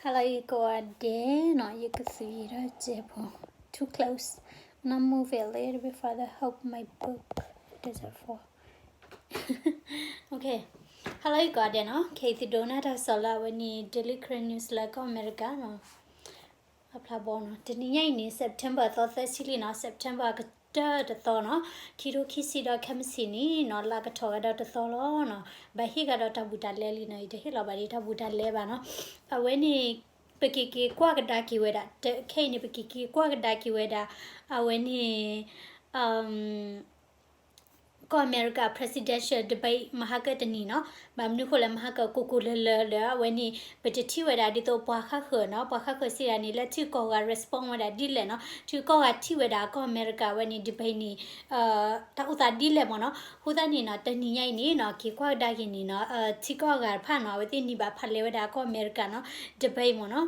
Hello ယကိးဂၤဒဲးနီၤ, ယကသူအံၤဒီးစဲးဖိ too close, I'm gonna move it a little bit further, hope my book doesn't fall. Okay, hello ယကိးဂၤဒဲးနီၤ, ခဲအံၤသုဒိးနၢ်တၢ်ကစီၣ်လၢအဝဲန့ၣ် Daily Karen News လၢကီၢ်အမဲရကၤနီၤ, အဖျါဘီနီၤ, တနံၤညါအံၤန့ၣ် September သီသၢဆံလံနီၤ, September ကတၢၢ်တသီနီၤ, ခံထိခံဆံဒီးခဲမုၢ်ဆ့ၣ်န့ၣ်နီၤ, လါကထီၣ်ဝဲဒီးတသီလီၤနီၤ, ဘၣ်ဟ့ၣ်ဂၤဒီးတၢ်ဘူးတၢ်လဲလံနီၤ, ယတဟ့ၣ်လီၤဘၣ်ဒ်တၢ်ဘူးတၢ်လဲဘၣ်နီၤ, အဝဲန့ၣ် ပက့ၤက့ၤကွၢ်ကဒါက့ၤဝဲဒၣ်, ခဲအံၤန့ၣ် ပက့ၤက့ၤကွၢ်ကဒါက့ၤဝဲဒၣ်, အဝဲန့ၣ် ကီၢ်အမဲရကၤ presidential debate မဟါကတနံၤနီၤ, ဘၣ်မနုၤဃိလဲၣ် မဟါကကိၢ်ကိၢ်လၢၤလၢၤဒီး အဝဲန့ၣ် ပတထံၣ်ဝဲဒၣ်ဒ်သိးပှၤဃၣ်ဃၢၤနီၤ, ပှၤဃၣ်ဃၢၤစံးဒၣ်န့ၣ် လၢထံကီၢ်ဂၤ respond ဝဲဒၣ်ဒ်လဲၣ်နီၤ, ထံကီၢ်ဂၤထံၣ်ဝဲဒၣ်ကီၢ်အမဲရကၤဝဲန့ၣ် debate န့ၣ် တၢ်အိၣ်သးဒ်လဲၣ်မ့ၢ်နီၤ, အဃိသတးန့ၣ်နီၤ, တနံၤညါအံၤန့ၣ်နီၤ, က့ၤကွၢ်ကဒါက့ၤန့ၣ်နီၤ, ထံကီၢ်ဂၤတဖၣ်နီၤ, အဝဲသ့ၣ်န့ၢ်ဘၣ်ဖးလဲဝဲဒၣ်ကီၢ်အမဲရကၤနီၤ, debate မ့ၢ်နီၤ,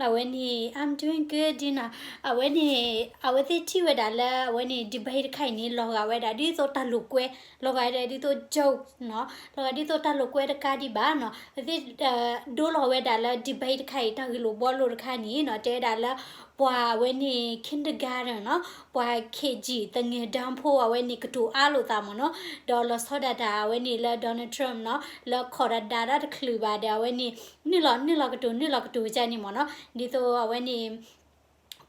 အဝဲန့ၣ် I'm doing good ဒ်နီၤ, အဝဲန့ၣ် အဝဲသ့ၣ်ထံၣ်ဝဲဒၣ်လၢအဝဲန့ၣ် debate တခါအံၤန့ၣ် လီၤဂာ်ဝဲဒၣ်ဒ်သိးတၢ်လိာ်ကွဲ, လီၤဂာ်ဝဲဒၣ်ဒ်သိး joke နီၤ, လီၤဂာ်ဒ်သိးတၢ်လိာ်ကွဲတကးဒံးဘၣ်နီၤ, အဝဲသ့ၣ် ဒိလီၤဝဲဒၣ်လၢ debate တခါအံၤ တၢ်ဂ့ၢ်လိာ်ဘှီလိာ်တခါန့ၣ်နီၤ, တဲဝဲဒၣ်လၢ ပှၤအဝဲန့ၣ် kindergarten နီၤ, ပှၤ KG သငယ်တန်းဖိ အဝဲန့ၣ် ကတိၤအါလိာ်သးမ့ၢ်နီၤ, ဒီးလီၤဆီဒၣ်တၢ်အဝဲန့ၣ်လၢ Donald Trump နီၤ, လၢခိးတၢ်ဒါတၢ်တချုးဘၣ်ဒီး အဝဲန့ၣ် နုာ်လီၤ နုာ်လီၤကတိၤ နုာ်လီၤကတိၤကန့ၣ်မ့ၢ်နီၤ, ဒ်သိးအဝဲန့ၣ်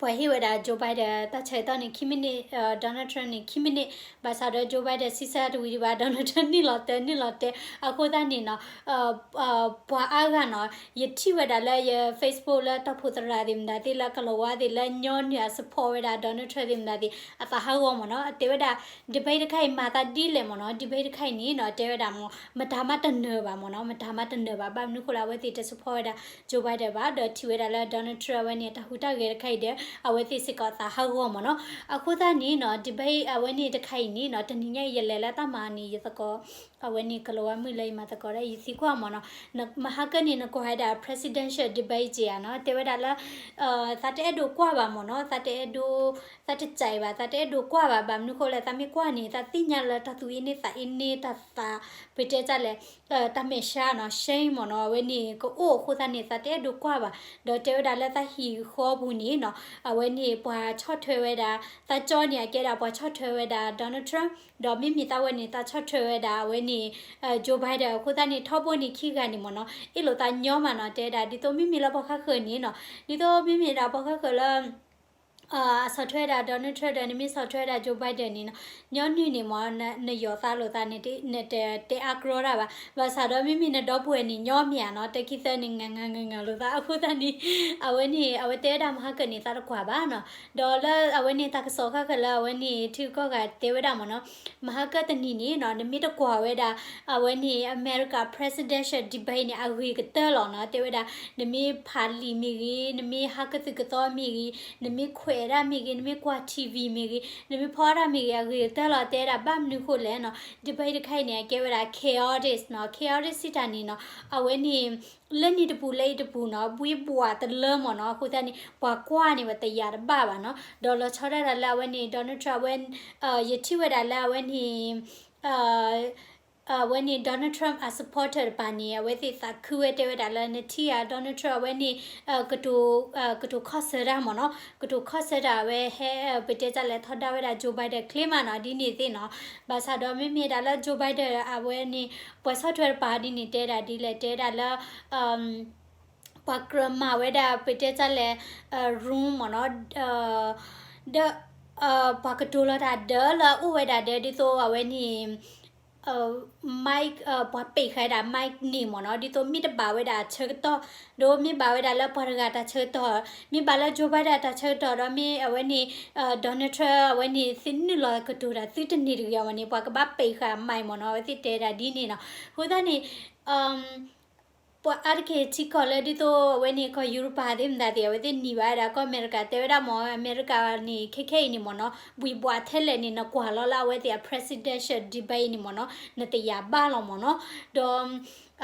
ပှၤဟ့ၣ်ဝဲဒၣ် Joe Biden တၢ်ဆၢကတီၢ်န့ၣ် ခံမံးနံး, Donald Trump န့ၣ် ခံမံးနံး, ဘၣ်ဆၣ်ဒီး Joe Biden စံးဆၢတဝံၤဒံးဘၣ်, Donald Trump နုာ်လီၤတဲ နုာ်လီၤတဲ, အဃိသတးန့ၣ်နီၤ ပှၤအါဂၤနီၤ, ယထံၣ်ဝဲဒၣ်လၢယ Facebook လၢတၢ်ဖိသရၣ်သ့ၣ်မတၤသ့ၣ် လၢကလီၤဝါသ့ၣ် လၢညီနုၢ်အ support ဝဲဒၣ် Donald Trump သ့ၣ်မတၤသ့ၣ် အသးဟးဂီၤမ့ၢ်နီၤ, အတဲဝဲဒၣ် debate တခါအံၤမၤသးဒ်လဲၣ်မ့ၢ်နီၤ, debate တခါအံၤန့ၣ်နီၤ တဲဝဲဒၣ်မ့ၢ် မတၤမးတနၢၤဘၣ်မ့ၢ်နီၤ, မတၤမးတနၢၤဘၣ်, ဘၣ်မနုၤဃိလၢအဝဲသ့ၣ်တ support ဝဲဒၣ် Joe Biden ဘၣ်, ဒီးထံၣ်ဝဲဒၣ်လၢ Donald Trump အဝဲန့ၣ် တၢ်ဟူးတၢ်ဂဲၤတခါအံၤဒီး အဝဲသ့ၣ်စ့ၢ်ကီးသးဟးဂီၤမ့ၢ်နီၤ, အဃိသတးန့ၣ်နီၤ debate အဝဲန့ၣ်တခါအံၤန့ၣ်နီၤ တနံၤညါအံၤယလဲၤလၢတၢ်မၤန့ၣ် ယသကိး အဝဲန့ၣ် ကလီၤဝါမုၣ်လၢယမၤသကိးဒီး ယသံကွၢ်မ့ၢ်နီၤ, မဟါကန့ၣ် နကွၢ်ဝဲဒၣ် presidential debate က့ဧါနီၤ, တဲဝဲဒၣ်လၢ သးတအဲၣ်ဒိးကွၢ်ဘၣ်မ့ၢ်နီၤ, သးတအဲၣ်ဒိး သးတစဲးဘၣ်, သးတအဲၣ်ဒိးကွၢ်ဘၣ်, ဘၣ်မနုၤဃိလဲၣ် သးမ့ၢ်ကွၢ်န့ၣ် သးသ့ၣ်ညါလၢတၢ်သူၣ်အ့န့သးအ့န့ တၢ်သး ပတဲတၢ်လဲၣ် တၢ်မဲာ်ဆှးနီၤ shame မ့ၢ်နီၤ, အဝဲန့ၣ်ကအိၣ်အဃိသတးန့ၣ် သးတအဲၣ်ဒိးကွၢ်ဘၣ်, ဒီးတဲဝဲဒၣ်လၢသးဟံၣ်ဃီပူၤန့ၣ်နီၤ အဝဲန့ၣ်ပှၤဆီၣ်ထွဲဝဲဒၣ် သးကၠီန့ၣ် အကဲဒၣ်ပှၤဆီၣ်ထွဲဝဲဒၣ် Donald Trump, ဒီးမ့မ့ၢ်သးဝဲန့ၣ် သးဆီၣ်ထွဲဝဲဒၣ် အဝဲန့ၣ် Joe Biden အဃိသတးန့ၣ် ထီဘိန့ၣ်ခံဂၤန့ၣ်မ့ၢ်နီၤ အ့ၣ်လိာ်သးညီမးနီၤ, တဲဒၣ်ဒ်သိးမ့မ့ၢ်လၢပှၤဃၣ်ဃၢၤန့ၣ်နီၤ, ဒ်သိးမ့မ့ၢ်ဒၣ်ပှၤဃၣ်ဃၢၤလၢ အဆီၣ်ထွဲဒၣ် Donald Trump ဒီး နမ့ၢ်ဆီၣ်ထွဲဒၣ် Joe Biden န့ၣ်နီၤ, ညီနုၢ်န့ၣ်မ့ၢ် နယီၤသးလိာ်သးန့ၣ် နတတဲအါကြီတၢ်ဘၣ်, ဘၣ်ဆၣ်ဒီးမ့မ့ၢ်နဒီပုၢ်ဝဲၢ်န့ၣ် ညီမ့ၢ်ဧါနီၤ, တခံသၢန့ၣ် ငငငငလိာ်သး အဃိသတးန့ၣ် အဝဲန့ၣ် အဝဲတဲဝဲဒၣ်မဟါကၢန့ၣ် သးတကွၢ်ဘၣ်နီၤ, ဒီးလၢအဝဲန့ၣ် တၢ်ကစီၣ်ဃၣ်ဃၢၤလၢအဝဲန့ၣ် ထံကီၢ်ဂၤတဲဝဲဒၣ်မ့ၢ်နီၤ, မဟါကၢတနံၤန့ၣ်နီၤ နမ့ၢ်တကွၢ်ဝဲဒၣ် အဝဲန့ၣ် America presidential debate န့ၣ် အဂ့ၤကတၢၢ်လီၤနီၤ, တဲဝဲဒၣ် နမ့ၢ်ဖးလံာ်မ့ၢ်ဂ့ၤ, နမ့ၢ်ဟးကသုၣ်ကသီမ့ၢ်ဂ့ၤ, နမ့ၢ်ခွဲးဒၣ်မ့ၢ်ဂ့ၤ, နမ့ၢ်ကွၢ် TV မ့ၢ်ဂ့ၤ, နမ့ၢ်ဖီဒၣ်မ့ၢ်ဂ့ၤ အဂ့ၤကတၢၢ်လီၤ, တဲဝဲဒၣ်ဘၣ်မနုၤဃိလဲၣ်နီၤ, debate တခါအံၤန့ၣ် အကဲဝဲဒၣ် chaotic နီၤ, chaotic စံးတၢ်န့ၣ်နီၤ, အဝဲန့ၣ် လၢန့ၣ်တပူၤလၢအံၤတပူၤနီၤ, ဘှံးဘှးတလၢမ့ၢ်နီၤ, အဃိသတးန့ၣ် ပှၤကွၢ်န့ၣ်ဝဲတယာ်တဘၣ်ဘၣ်နီၤ, ဒီးလီၤဆီဒၣ်တၢ်လၢအဝဲန့ၣ် Donald Trump အဝဲ ယထံၣ်ဝဲဒၣ်လၢအဝဲန့ၣ် အဝဲန့ၣ် Donald Trump အ supporter တပၤန့ၣ် အဝဲသ့ၣ်သးခုဝဲတဲဝဲဒၣ်လၢ နထံၣ်ဧါ Donald Trump အဝဲန့ၣ် ကတိၤ ကတိၤခီၣ်ဆၢတၢ်မ့ၢ်နီၤ, ကတိၤခီၣ်ဆၢတၢ် အဝဲဟဲ ပတဲတၢ်လဲၣ် ထီဒါဝဲဒၣ် Joe Biden ချ့မးနီၤ ဒ်န့ၣ်သ့ၣ်နီၤ, ဘၣ်ဆၣ်ဒီးမ့မ့ၢ်ဒၣ်လၢ Joe Biden အဝဲန့ၣ် ပှၤဆီၣ်ထွဲတပၤဒ်န့ၣ် တဲဒၣ်ဒ်လဲၣ် တဲဒၣ်လၢ ပှၤကြၢးမၤဝဲဒၣ် ပတဲတၢ်လဲၣ် room မ့ၢ်နီၤ, ဒီး ပှၤကတိၤလီၤတၢ်ဒၢလၢအအိၣ်ဝဲဒၣ်ဒီး ဒ်သိးအဝဲန့ၣ် mic ပှၤပ့းဃာ်ဝဲဒၣ် mic န့ၣ်မ့ၢ်နီၤ, ဒ်သိးမ့ၢ်တဘၣ်ဝဲဒၣ်အဆၢကတီၢ်, ဒီးမ့ၢ်ဘၣ်ဝဲဒၣ်လၢပှၤတဂၤတၢ်ဆၢကတီၢ်, မ့ၢ်ဘၣ်လၢ Joe Biden တၢ်ဆၢကတီၢ်ဒီး မ့ၢ်အဝဲန့ၣ် Donald Trump အဝဲန့ၣ် သုနုာ်လီၤကတိၤတၢ် သုတန့ၢ်တဂ့ၤအီၤဝဲန့ၣ် ပှၤကဘၣ်ပ့းဃာ် mic မ့ၢ်နီၤ, အဝဲသ့ၣ်တဲဒၣ်ဒ်န့ၣ်နီၤ, အဃိသတးန့ၣ် ပှၤအါတက့ၢ်ထံကီၢ်လၢဒ်သိးအဝဲန့ၣ် ကီၢ်ယူရပၤသ့ၣ်မတၤသ့ၣ် အဝဲသ့ၣ်နံၤဘၣ်ဝဲဒၣ်ကီၢ်အမဲရကၤ တဲဝဲဒၣ်မ့ၢ် အမဲရကၤန့ၣ် ခဲခဲအံၤန့ၣ်မ့ၢ်နီၤ ဘှံးဘှးထဲလဲၣ်န့ၣ် နကွၢ်လီၤလၢအဝဲသ့ၣ်အ presidential debate န့ၣ်မ့ၢ်နီၤ နတယာ်ဘၣ်လီၤမ့ၢ်နီၤ, ဒီး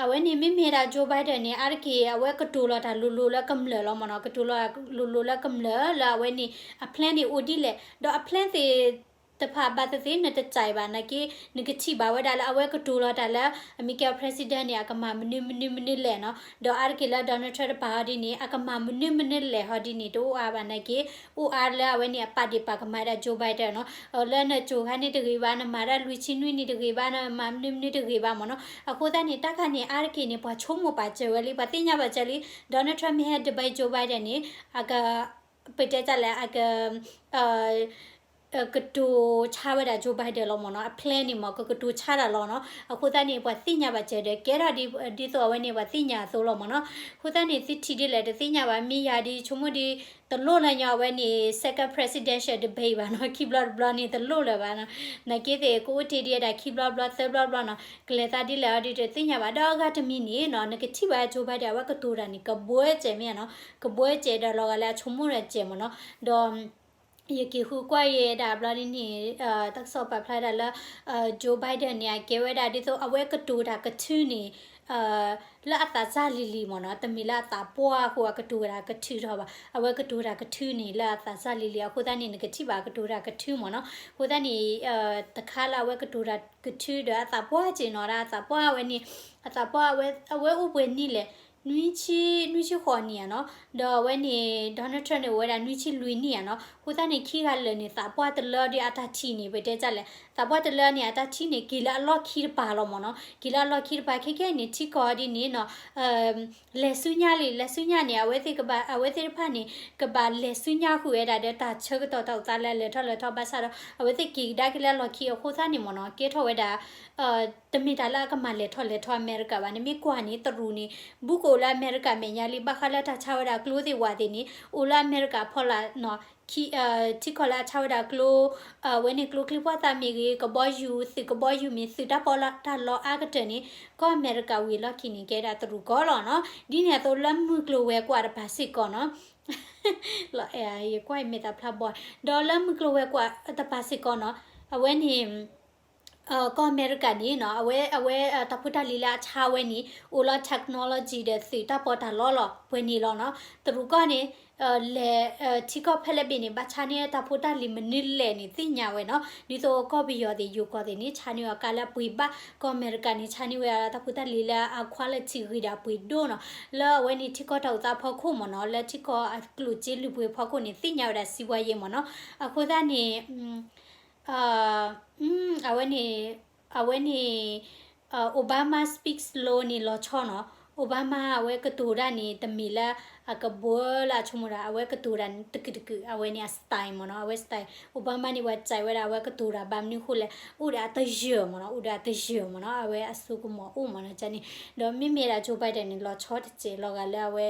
အဝဲန့ၣ်မ့မ့ၢ်ဒၣ် Joe Biden န့ၣ် အါတက့ၢ် အဝဲကတိၤလီၤတၢ်လိၤလိၤလၢကမျၢၢ်လီၤမ့ၢ်နီၤ, ကတိၤလီၤလိၤလိၤလၢကမျၢၢ်လၢအဝဲန့ၣ် အ plan န့ၣ်အိၣ်ဒ်လဲၣ်, ဒီးအ plan သ့ၣ် တဖၣ်ဘၣ်သ့ၣ်သ့ၣ်နတစဲးဘၣ်နာ်က့ နကထံၣ်ဘၣ်ဝဲဒၣ်လၢအဝဲကတိၤလီၤတၢ်လၢ အမ့ၢ်ကဲ president န့ၣ် အကမၤမနုၤမနုၤမနုၤလဲၣ်နီၤ. ဒီးအါတက့ၢ်လၢ Donald Trump တပာ်အီၤဒ်န့ၣ် အကမၤမနုၤမနုၤလဲၣ်ဟီဒ်န့ၣ် တအိၣ်အါဘၣ်နာ်က့ အိၣ်အါလၢအဝဲန့ၣ်အပာ်ဒ့ၣ်ပာ်ကမၣ်ဒၣ် Joe Biden နီၤ. လၢနကိၤခါန့ၣ်တဂ့ၤဘၣ်, နမၤတၢ်လွံၢ်ဆံနွံနံၣ်တဂ့ၤဘၣ်, နမၤမနုၤမနုၤတဂ့ၤဘၣ်မ့ၢ်နီၤ. အဃိသတးန့ၣ် တၢ်ခါန့ၣ် အါတက့ၢ်န့ၣ် ပှၤဆိကမိၣ်ပာ်စၢၤဝဲလံ, ပှၤသ့ၣ်ညါပာ်စၢၤလံ, Donald Trump မ့ၢ်ဟဲ debate Joe Biden န့ၣ် အက ပတဲတၢ်လဲၣ် အက ကတိၤဆါဝဲဒၣ် Joe Biden လီၤမ့ၢ်နီၤ, အ plan န့ၣ်မ့ၢ် ကကတိၤဆါတၢ်လီၤနီၤ. အဃိသတးန့ၣ် ပှၤသ့ၣ်ညါဘၣ်စၢၤဒီး ကဲထီၣ်ဒ်သိးအဝဲန့ၣ် ပှၤသ့ၣ်ညါအသိးလီၤမ့ၢ်နီၤ. အဃိသတးန့ၣ် သုထံၣ်ဒ်လဲၣ်တသ့ၣ်ညါဘၣ်, မ့ၢ်ယၤဒ်ဆိကမိၣ်ဒ် တလိၣ်လၢညီအဝဲန့ၣ် second presidential debate ဘၣ်နီၤ, ခံဘျီတဘျီန့ၣ် တလိၣ်လၢၤဘၣ်နီၤ. နာ်က့သ့ၣ် ကအိၣ်တ့ၢ်ဒံးဝဲဒၣ်ခံဘျီတဘျီ သၢဘျီတဘျီနီၤ, ကလဲၤသးဒ်လဲၣ်အီၤဒ်တသ့ၣ်ညါဘၣ်. ဒီးအဂၤတမံၤန့ၣ်နီၤ နကထံၣ်ဘၣ် Joe Biden အဝဲကတိၤတၢ်န့ၣ် ကဘှီစဲးမ့ၢ်ဧါနီၤ, ကဘှီစဲးဒီးလီၤဂာ်လၢအဆိကမိၣ်ဒီးစဲးမ့ၢ်နီၤ. ဒီး ယက့ၤဃုကွၢ်ယဲဒၣ်ဘျီဒ်န့ၣ် တၢ်ကစီၣ်ပာ်ဖျါဒၣ်လၢ Joe Biden န့ၣ် အကဲဝဲဒၣ်ဒ်သိး အဝဲကတိၤတၢ်ကထုးန့ၣ် လၢအသးစၢ်လံၤလံၤမ့ၢ်နီၤ, တမ့ၢ်လၢအသးပှၢ်အဃိအကတိၤဝဲဒၣ်ကထုးထီၣ်ဘၣ်, အဝဲကတိၤတၢ်ကထုးန့ၣ် လၢအသးစၢ်လံၤလံၤ အဃိသတးန့ၣ် နကထံၣ်ဘၣ်ကတိၤတၢ်ကထုးမ့ၢ်နီၤ. အဃိသတးန့ၣ် တခါလၢအဝဲကတိၤတၢ်ကထုးဒီးအသးပှၢ်စ့ၢ်နီၤ, ဒီးအသးပှၢ်အဝဲန့ၣ် အသးပှၢ်အဝဲ အဝဲအိၣ်ပှဲၤနံၣ်လဲၣ်, နွံဆံ နွံဆံဃိးနံၣ်ဧါနီၤ, ဒီးအဝဲန့ၣ် Donald Trump န့ၣ် အိၣ်ဝဲဒၣ်နွံဆံလွံၢ်နံၣ်ဧါနီၤ. အဃိသတးန့ၣ် ခံဂၤလၢာ်န့ၣ် သးပှၢ်တလၢဒီးအတၢ်ထံၣ်န့ၣ် ပတဲတၢ်လဲၣ်, သးပှၢ်တလၢန့ၣ် အတၢ်ထံၣ်န့ၣ် က့ၤလၢအလီၢ်ခံတပၤလီၤမ့ၢ်နီၤ, က့ၤလၢအလီၢ်ခံတပၤ ခဲကဲအံၤန့ၣ် ထံကီၢ်ဒ်န့ၣ်နီၤ လဲၤဆူညါလံ, လဲၤဆူညါန့ၣ် အဝဲသ့ၣ်ကဘၣ် အဝဲသ့ၣ်တဖၣ်န့ၣ် ကဘၣ်လဲၤဆူညါဃုာ်ဝဲဒၣ်ဒီးတၢ်ဆၢကတီၢ်တၢ်အိၣ်သးလၢအလဲၤထီၣ်လဲၤထီၣ်ဘၣ်ဆၣ်ဒီး အဝဲသ့ၣ်က့ၤကဒါက့ၤလၢအလီၢ်ခံအဃိသတးန့ၣ်မ့ၢ်နီၤ ကဲထီၣ်ဝဲဒၣ် တမ့ၢ်တၢ်လၢအကမၤလဲၤထီၣ်လဲၤထီအမဲရကၤဘၣ်. နမ့ၢ်ကွၢ်န့ၣ် တရူးန့ၣ် ဘူးကအိၣ်လၢအမဲရကၤမဲာ်ညါလံ, ဘၣ်ဃးလၢတၢ်ဆါဝဲဒၣ်ကျိသ့ၣ်ဝဲသ့ၣ်န့ၣ် အိၣ်လၢအမဲရကၤဖီလာ်နီၤ, ထံကီၢ်လၢအဆါဝဲဒၣ်ကျိ အဝဲန့ၣ်ကျိချံပှၢ်သၣ်မ့ၢ်ဂ့ၤ, ကဘီယူၤ သုးကဘီယူၤမ့ၢ် သုးတၢ်ပီးတၢ်လီအါကတၢၢ်န့ၣ် ကီၢ်အမဲရကၤဝံၤအလီၢ်ခံန့ၣ် ကဲဒၣ်တရူးကီၢ်လီၤနီၤ. ဒ်န့ၣ်အသိးလၢမုၢ်ကျိၤဝဲၤကွာ်တပၤစ့ၢ်ကီးနီၤ ယကွၢ်အံၤမ့ၢ်တၢ်ဖျါဘီ, ဒီးလၢမုၢ်ကျိၤဝဲၤကွာ်တပၤစ့ၢ်ကီးနီၤ အဝဲန့ၣ် ကီၢ်အမဲရကၤန့ၣ်နီၤ အဝဲ အဝဲတၢ်ဖိတၢ်လံၤလၢအဆါဝဲန့ၣ် အိၣ်လၢ technology ဒီးသုးတၢ်ပီးတၢ်လီလီၤ ပှဲၤန့ၣ်လီၤနီၤ. တရူးကီၢ်န့ၣ် လဲၤ ထံကီၢ်ဖဲလဲၣ်ဘ့ၣ်န့ၣ် ဘၣ်ဆါန့ၢ်တၢ်ဖိတၢ်လံၤမနုၤလဲၣ်န့ၣ် သ့ၣ်ညါဝဲနီၤ. ဒ်သိးကီၢ်ပယီၤသ့ၣ် ယိၤကီၢ်သ့ၣ်န့ၣ် ဆါန့ၢ်အီၤကါလၢအပှ့ၤဘၣ်, ကီၢ်အမဲရကၤန့ၣ် ဆါန့ၢ်ဝဲဒၣ်တၢ်ဖိတၢ်လံၤလၢအ quality ဂ့ၤဒီးအပှ့ၤဒိၣ်နီၤ. လၢအဝဲန့ၣ်ထံကီၢ်တၢ်အိၣ်သးဖီခိၣ်မ့ၢ်နီၤ လၢထံကီၢ်အကျိၣ်စ့လုၢ်ပှ့ၤဖီခိၣ်န့ၣ် သ့ၣ်ညါဝဲဒၣ်စံးဝဲယဲၢ်မ့ၢ်နီၤ. အဃိသတးန့ၣ် အဝဲန့ၣ် အဝဲန့ၣ် Obama speaks slow န့ၣ်လီၤဆီနီၤ. Obama အဝဲကတိၤတၢ်န့ၣ် တမ့ၢ်လၢအကဘှီလၢအဆိကမိၣ်တၢ် အဝဲကတိၤတၢ်န့ၣ် တကုာ်တကုာ် အဝဲန့ၣ်အ style မ့ၢ်နီၤ အဝဲ style. Obama န့ၣ် ပှၤစံးဝဲဒၣ် အဝဲကတိၤတၢ်ဘၣ်မနုၤဃိလဲၣ် အိၣ်ဒီးအတယၢၢ်မ့ၢ်နီၤ အိၣ်ဒီးအတယၢၢ်မ့ၢ်နီၤ အဝဲအစိကမီၤအိၣ်မ့ၢ်နီၤန့ၣ်. ဒီးမ့မ့ၢ်ဒၣ် Joe Biden န့ၣ် လီၤဆီတစဲးလီၤဂာ်လၢအဝဲ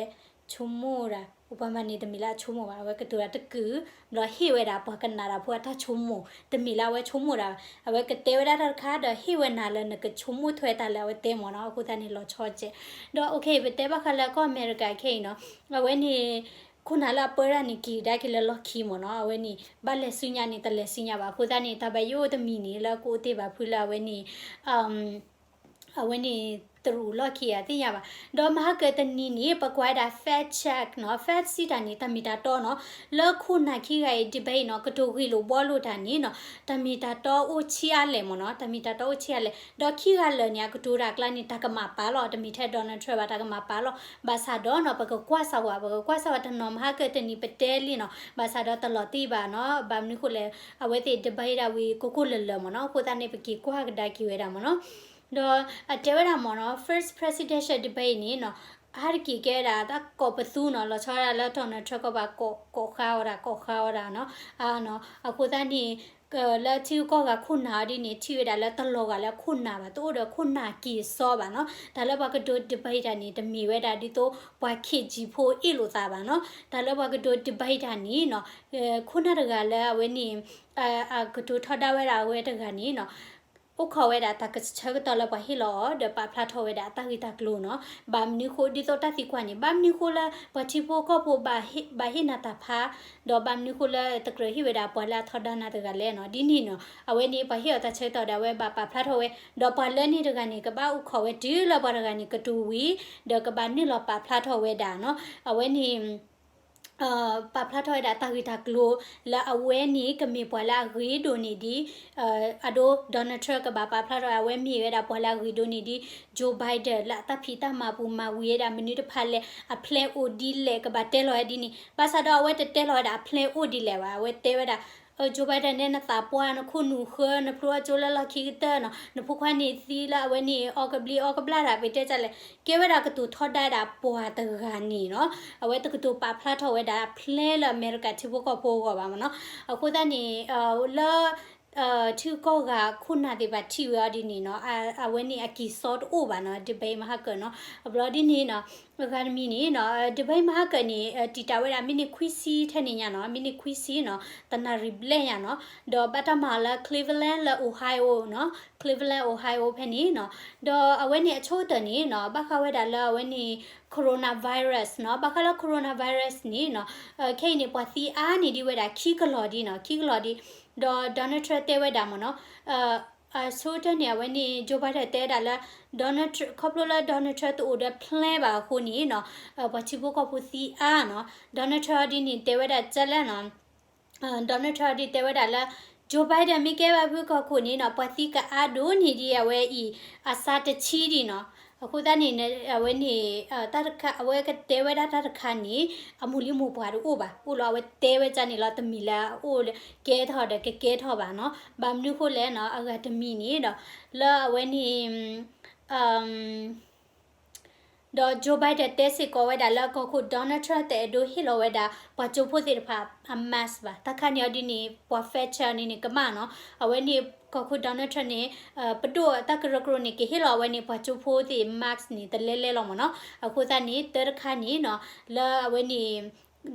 ဆိကမိၣ်တၢ် Obama န့ၣ် တမ့ၢ်လၢအဆိကမိၣ်ဘၣ် အဝဲကတိၤတၢ်တကုာ် ဘျီဟ့ၣ်ဝဲဒၣ်ပှၤကနၣ်တၢ်ဖိအတၢ်ဆိကမိၣ် တမ့ၢ်လၢအဝဲဆိကမိၣ်တၢ်ဘၣ် အဝဲကတဲဝဲဒၣ်တၢ်တခါဒီးဟ့ၣ်ဝဲနၤလၢနကဆိကမိၣ်ထွဲတၢ်လၢအဝဲတဲမ့ၢ်နီၤ. အဃိသတးန့ၣ် လီၤဆီစဲး ဒီး okay ပတဲဘၣ်ဃးလၢကီၢ်အမဲရကၤခဲအံၤနီၤ အဝဲန့ၣ် ခိၣ်နၢ်လၢအပၢတၢ်န့ၣ် က့ၤကဒါက့ၤလၢလီၢ်ခံမ့ၢ်နီၤ အဝဲန့ၣ် ဘၣ်လဲၤဆူညါန့ၣ် တလဲၤဆူညါဘၣ် အဃိသတးန့ၣ် တၢ်ဘၣ်ယိၣ်တမံၤန့ၣ် လၢကအိၣ်တ့ၢ်ဘၣ်ဖုလၢအဝဲန့ၣ် အဝဲန့ၣ် တရူးလီၢ်ခံဂၤသ့ၣ်ညါဘၣ်. ဒီးမဟါကတနံၤန့ၣ် ပကွၢ်ဝဲဒၣ် fact check နီၤ fact စံးတၢ်န့ၣ် တၢ်မ့ၢ်တၢ်တီနီၤ လၢခိၣ်နၢ်ခံဂၤအံၤ debate နီၤ ကတိၤဂ့ၢ်လိာ်ဘှီလိာ်တၢ်န့ၣ်နီၤ တၢ်မ့ၢ်တၢ်တီအိၣ်ဆံးအါလဲၣ်မ့ၢ်နီၤ တၢ်မ့ၢ်တၢ်တီအိၣ်ဆံးအါလဲၣ် ဒီးခံဂၤလၢာ်န့ၣ် အကတိၤတၢ်အကျါန့ၣ် တၢ်ကမၣ်ပာ်လီၤ တမ့ၢ်ထဲ Donald Trump ဘၣ် တၢ်ကမၣ်ပာ်လီၤ ဘၣ်ဆၣ်ဒီးနီၤ ပကကွၢ်စၢ်ဝဲ ပကကွၢ်စၢ်ဝဲတနီၤ မဟါကတနံၤပတဲလံနီၤ ဘၣ်ဆၣ်ဒီးတလီၤတံၢ်ဘၣ်နီၤ ဘၣ်မနုၤဃိလဲၣ် အဝဲသ့ၣ် debate ဒၣ်ဝံၤကိၢ်ကိၢ်လၢၤလၢၤမ့ၢ်နီၤ အဃိသတးန့ၣ် ပက့ၤကွၢ်ကဒါက့ၤဝဲဒၣ်မ့ၢ်နီၤ ဒီးအတဲဝဲဒၣ်မ့ၢ်နီၤ first presidential debate န့ၣ်နီၤ အါတက့ၢ်ကဲဝဲဒၣ်တၢ်ကိးပသူနီၤ လီၤဆီဒၣ်လၢ Donald Trump ကဘၣ်ကိးဃါအီၤဒၣ် ကိးဃါအီၤဒၣ်နီၤ အါနီၤ အဃိသတးန့ၣ် လၢထံဂုၤကီၢ်ဂၤခိၣ်နၢ်အီၤဒ်န့ၣ် ထံၣ်ဝဲဒၣ်လၢတလီၤဂာ်လၢခိၣ်နၢ်ဘၣ် တအိၣ်ဒီးခိၣ်နၢ်က့ၤစီဘၣ်နီၤ တၢ်လၢပှၤကတိၤ debate တၢ်န့ၣ် တမ့ၢ်ဝဲဒၣ်ဒ်သိးပှၤ ခ့ၣ်ကၠံၣ်ဖိအ့ၣ်လိာ်သးဘၣ်နီၤ တၢ်လၢပှၤကတိၤ debate တၢ်န့ၣ်နီၤ ခိၣ်နၢ်တဂၤလၢအဝဲန့ၣ် အကတိၤထီဒါဝဲဒၣ်အဝဲတဂၤန့ၣ်နီၤ အိၣ်ခိးဝဲဒၣ်တၢ်ဆၢကတီၢ်လၢပှၤဟ့ၣ်လီၤအီၤ ဒီးပာ်ဖျါထီၣ်ဝဲဒၣ်အတၢ်ဂ့ၢ်တၢ်ကျိၤနီၤ ဘၣ်မနုၤဃိ ဒ်သိးတၢ်သံကွၢ်န့ၣ် ဘၣ်မနုၤဃိလၢ ပှၤထံဖိကီၢ်ဖိဘၣ်ဟ့ၣ်နၤတၢ်ဖး ဒီးဘၣ်မနုၤဃိလၢတကြၢးဟ့ၣ်ဝဲဒၣ်ပှၤလၢအထီဒါနၤတဂၤလဲၣ်နီၤ ဒ်န့ၣ်နီၤ အဝဲန့ၣ် ပှၤဟ့ၣ်အီၤတၢ်ဆၢကတီၢ်ဒီးအဝဲဘၣ်ပာ်ဖျါထီၣ်ဝဲ ဒီးပှၤလၢန့ၣ်တဂၤန့ၣ် ကဘၣ်အိၣ်ခိးဝဲတုၤလၢပှၤတဂၤန့ၣ်ကတိၤဝံၤ ဒီးကဘၣ်နုာ်လီၤပာ်ဖျါထီၣ်ဝဲဒၣ်နီၤ အဝဲန့ၣ် ပာ်ဖျါထီၣ်ဝဲဒၣ်တၢ်ဂ့ၢ်တၢ်ကျိၤ လၢအဝဲန့ၣ်ကမ့ၢ်ပှၤလၢအဂ့ၤဒိၣ်န့ၢ်ဒံး အဒိ Donald Trump ကဘၣ်ပာ်ဖျါထီၣ် အဝဲမ့ၢ်ဝဲဒၣ်ပှၤလၢအဂ့ၤဒိၣ်န့ၢ်ဒံး Joe Biden လၢအတၢ်ဖံးတၢ်မၤပူၤမၤဝံၤဝဲဒၣ်မနုၤတဖၣ်လဲၣ် အ plan အိၣ်ဒ်လဲၣ် ကဘၣ်တဲလီၤဝဲဒ်န့ၣ် ဘၣ်ဆၣ်ဒီးအဝဲတတဲလီၤဝဲဒၣ်အ plan အိၣ်ဒ်လဲၣ်ဘၣ် အဝဲတဲဝဲဒၣ် Joe Biden နဲ နသးပှၢ် နခိၣ်နူာ်ဃၢ နဖျိအကၠိလၢလီၢ်ခံကတၢၢ်နီၤ နဖိခွါန့ၣ်သံလၢအဝဲန့ၣ် အီကဘျံးအီကဘျၣ်တၢ် ပတဲတၢ်လဲၣ် ကဲဝဲဒၣ်ကတိၤထီဒါဒၣ်ပှၤတဂၤန့ၣ်နီၤ အဝဲတကတိၤပာ်ဖျါထီၣ်ဝဲဒၣ် plan လၢအမဲရကၤထံဖိကီၢ်ဖိအဂီၢ်ဘၣ်မ့ၢ်နီၤ အဃိသတးန့ၣ် လၢ ထံဂုၤကီၢ်ဂၤခိၣ်နၢ်သ့ၣ်တဖၣ်ထံၣ်ဝဲအီၤဒ်န့ၣ်နီၤ အဝဲန့ၣ်အက့ၤစီတအိၣ်ဘၣ်နီၤ debate မဟါကၢၣ်နီၤ အဘျီဒ်န့ၣ်နီၤ အဂၤတမံၤန့ၣ်နီၤ debate မဟါကၢၣ်န့ၣ် တံာ်တာ်ဝဲဒၣ် minute ခွံဆံထဲန့ၣ်ညါနီၤ minute ခွံဆံနီၤ တနၣ်ရံၣ်ဘျဲၣ်ညါနီၤ ဒီးဘၣ်တၢ်မၤအီၤလၢ Cleveland လၢ Ohio နီၤ Cleveland Ohio ဖဲန့ၣ်နီၤ ဒီးအဝဲန့ၣ်အဆိကတၢၢ်န့ၣ်နီၤ ဘၣ်ဃးဝဲဒၣ်လၢအဝဲန့ၣ် coronavirus နီၤ ဘၣ်ဃးလၢ coronavirus န့ၣ်နီၤ ခဲအံၤန့ၣ် ပှၤသံအါန့ၢ်ဒံးဝဲဒၣ် ခံကလီၢ်ဒံးနီၤ ခံကလီၢ်ဒံး ဒီး Donald Trump တဲဝဲဒၣ်မ့ၢ်နီၤ အဆိကတၢၢ်န့ၣ် အဝဲန့ၣ် Joe Biden တဲဝဲဒၣ်လၢ Donald Trump ခီဖျိလၢ Donald Trump တအိၣ်ဒီး plan ဘၣ်အဃိန့ၣ်နီၤ ပှၤထံဖိကီၢ်ဖိသံအါနီၤ Donald Trump ဒ်န့ၣ်တဲဝဲဒၣ်ကလဲၣ်နီၤ Donald Trump ဒ်တဲဝဲဒၣ်လၢ Joe Biden မ့ၢ်ကဲဘၣ်ဖုကီၢ်ခိၣ်န့ၣ်နီၤ ပှၤသံကအါဒိၣ်န့ၢ်ဒံးအဝဲအံၤ အစါတဆံဒံးနီၤ အဃိသတးန့ၣ် အဝဲန့ၣ် တၢ်တခါ အဝဲကတဲဝဲဒၣ်တၢ်တခါန့ၣ် အမိၢ်လံၤမိၢ်ပှၢ်တအိၣ်ဘၣ် အိၣ်လီၤအဝဲတဲဝဲကန့ၣ်လီၤ တမ့ၢ်လၢအအိၣ်လၢကဲထီၣ်ဒီးကကဲထီၣ်ဘၣ်နီၤ ဘၣ်မနုၤဃိလဲၣ်နီၤ အဂၤတမံၤန့ၣ်ဒီး လၢအဝဲန့ၣ် ဒီး Joe Biden တဲစ့ၢ်ကီးဝဲဒၣ်လၢကီၢ်ခိၣ် Donald Trump တအဲၣ်ဒိးဟ့ၣ်လီၤဝဲဒၣ် ပှၤကၠိဖိသ့ၣ်တဖၣ်အ mask ဘၣ်. တၢ်ခါန့ၣ်အီၤဒ်န့ၣ် ပှၤ fact check န့ၣ်န့ၣ် ကမၣ်နီၤ. အဝဲန့ၣ် ကီၢ်ခိၣ် Donald Trump န့ၣ် ပဒိၣ်တၢ်ကရၢကရိန့ၣ် ကဟ့ၣ်လီၤအဝဲန့ၣ် ပှၤကၠိဖိသ့ၣ် mask န့ၣ် တလဲလဲလီၤမ့ၢ်နီၤ. အဃိသတးန့ၣ် တၢ်တခါန့ၣ်နီၤ လၢအဝဲန့ၣ်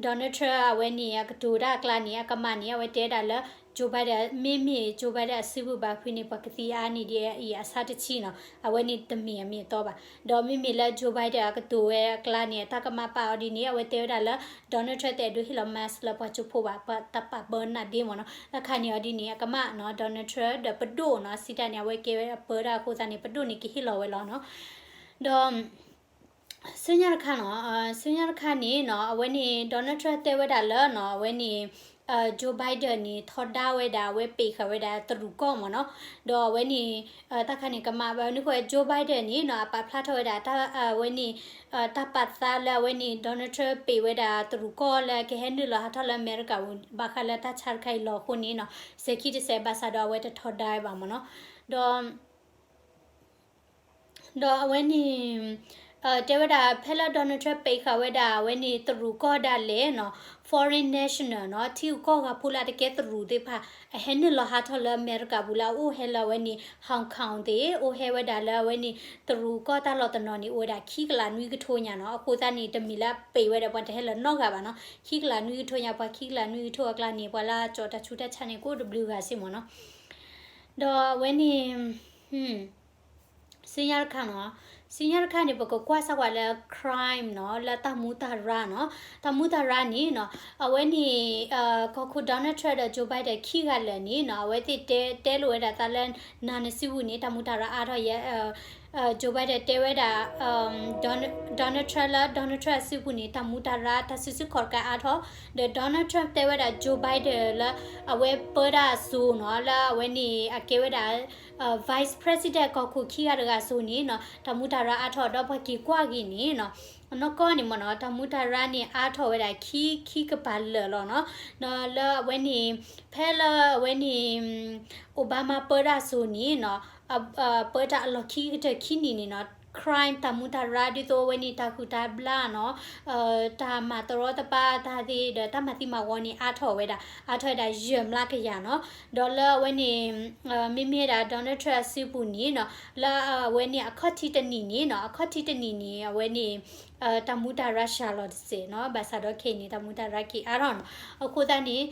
Donald Trump အဝဲန့ၣ် အကတိၤတၢ်အကျါန့ၣ် အကမၣ်န့ၣ် အဝဲတဲဒၣ်လၢ Joe Biden မ့မ့ၢ် Joe Biden အစုပူၤဘၣ်ဖုန့ၣ် ပှၤကသံအါန့ၢ်ဒံးအံၤအစါတဆံနီၤ. အဝဲန့ၣ်တမ့ၢ်အမ့ၢ်အတီဘၣ်. ဒီးမ့မ့ၢ်လၢ Joe Biden အကတိၤဝဲအကျါန့ၣ် အတၢ်ကမၣ်ပာ်အီၤဒ်န့ၣ် အဝဲတဲဝဲဒၣ်လၢ Donald Trump တအဲၣ်ဒိးဟ့ၣ်လီၤ mask လၢပှၤကၠိဖိဘၣ်, ပတၢ်ပာ်ဘၢနၢ်ဒ့မ့ၢ်နီၤ. တၢ်ခါန့ၣ်အီၤဒ်န့ၣ် အကမၣ်နီၤ Donald Trump ဒီးပဒိၣ်နီၤ စံးတၢ်န့ၣ် အဝဲကဲဝဲအပၢတၢ်အဃိသတးန့ၣ် ပဒိၣ်န့ၣ်ကဟ့ၣ်လီၤဝဲလီၤနီၤ. ဒီး ဆူညါတခါနီၤ, ဆူညါတခါန့ၣ်နီၤ အဝဲန့ၣ် Donald Trump တဲဝဲဒၣ်လၢနီၤ အဝဲန့ၣ် Joe Biden န့ၣ် ထီဒါဝဲဒၣ် အဝဲပ့းဃာ်ဝဲဒၣ်တရူးကီၢ်မ့ၢ်နီၤ. ဒီးအဝဲန့ၣ် တၢ်ခါန့ၣ် ကမၣ်ဘၣ်နုၤဃိ Joe Biden န့ၣ်နီၤ အပာ်ဖျါထီၣ်ဝဲဒၣ် အဝဲန့ၣ် တၢ်ပာ်သးလၢအဝဲန့ၣ် Donald Trump ပ့းဝဲဒၣ်တရူးကီၢ်လၢကဟဲနုာ်လီၤဟးထီၣ်လၢအမဲရကၤပူၤ ဘၣ်ဃးလၢတၢ်ဆါတခါအံၤလီၤအဃိန့ၣ်နီၤ စဲၤခံတစဲးဘၣ်ဆၣ်ဒီးအဝဲတထီဒါဝဲဘၣ်မ့ၢ်နီၤ. ဒီး ဒီးအဝဲန့ၣ် တဲဝဲဒၣ် ဖဲလၢ Donald Trump ပ့းဃာ်ဝဲဒၣ် အဝဲန့ၣ်တရူးကီၢ်ဒၣ်လဲာ်နီၤ foreign national နီၤ ထံဂုၤကီၢ်ဂၤဖိလၢအတကဲတရူးသ့ၣ်တဖၣ် အဟဲနုာ်လီၤဟးထီၣ်လၢအမဲရကၤပူၤလၢအအိၣ်ဟဲလၢအဝဲန့ၣ် Hong Kong သ့ၣ် အိၣ်ဟဲဝဲဒၣ်လၢအဝဲန့ၣ် တရူးကီၢ်တၢ်လီၢ်တနီၤန့ၣ် အိၣ်ဝဲဒၣ်ခံကလးနွံကထိညါနီၤ. အဃိသတးန့ၣ် တမ့ၢ်လၢအပ့းဝဲဒီးပှၤတဟဲလၢၤနီတဂၤဘၣ်နီၤ. ခံကလးနွံကထိညါ ပှၤခံကလးနွံကထိအကျါန့ၣ် ပှၤလၢအကၠီၣ်တၢ်ဆူးတၢ်ဆါန့ၣ် ကအိၣ်တဘျုးဂၤစ့ၢ်မ့ၢ်နီၤ. ဒီးအဝဲန့ၣ် ဆူညါတခါနီၤ, ဆူညါတခါန့ၣ် ပကကွၢ်စၢ်ကွၢ်လၢ crime နီၤ လၢတၢ်မူတၢ်ရၢ်နီၤ, တၢ်မူတၢ်ရၢ်န့ၣ်နီၤ အဝဲန့ၣ် ကီၢ်ခိၣ် Donald Trump ဒီး Joe Biden ခံဂၤလၢာ်န့ၣ်နီၤ အဝဲသ့ၣ်တဲ တဲလိာ်ဝဲဒၣ်သးလၢ နၤနစုပူၤန့ၣ် တၢ်မူတၢ်ရၢ်အါထီၣ်ယဲ Joe Biden တဲဝဲဒၣ် Donald Trump လၢ Donald Trump အစုပူၤန့ၣ် တၢ်မူတၢ်ရၢ် တၢ်စုဆူၣ်ခီၣ်တကးအါထီၣ်, ဒီး Donald Trump တဲဝဲဒၣ် Joe Biden လၢ အဝဲပၢတၢ်အစိၤနီၤ လၢအဝဲန့ၣ် အကဲဝဲဒၣ် Vice President ကီၢ်ခိၣ်ခံဂၤတဂၤအစိၤန့ၣ်နီၤ တၢ်မူတၢ်ရၢ်အါထီၣ်ဒီးပှၤက့ၤကွၢ်က့ၤန့ၣ်နီၤ အနီၢ်ကီၢ်န့ၣ်မ့ၢ်နီၤ တၢ်မူတၢ်ရၢ်န့ၣ် အါထီၣ်ဝဲဒၣ်ခံ ခံကပၤလၢာ်လီၤနီၤ. ဒီးလၢအဝဲန့ၣ် ဖဲလၢအဝဲန့ၣ် Obama ပၢတၢ်အစိၤန့ၣ်နီၤ ပၢတၢ်အလီၢ်ခံကတၢၢ်ခံနံၣ်န့ၣ်နီၤ crime တၢ်မူတၢ်ရၢ်ဒ်သိးအဝဲန့ၣ် တၢ်ဟုၣ်တၢ်ဘျၣ်နီၤ တၢ်မၤတရီတပါတၢ်သ့ၣ်ဒီး တၢ်မၤသံမၤဝီန့ၣ် အါထီၣ်ဝဲဒၣ် အါထီၣ်ဝဲဒၣ်ယဲၢ်မျးကယၤနီၤ. ဒီးလၢအဝဲန့ၣ် မ့မ့ၢ်ဒၣ် Donald Trump အစုပူၤန့ၣ်နီၤ လၢအဝဲန့ၣ်အခီၣ်ထံးတနံၣ်န့ၣ်နီၤ အခီၣ်ထံးတနံၣ်န့ၣ် အဝဲန့ၣ် တၢ်မူတၢ်ရၢ်စှၤလီၤတစဲးနီၤ ဘၣ်ဆၣ်ဒီးခဲအံၤန့ၣ် တၢ်မူတၢ်ရၢ်က့ၤအါထီၣ်နီၤ. အဃိသတးန့ၣ်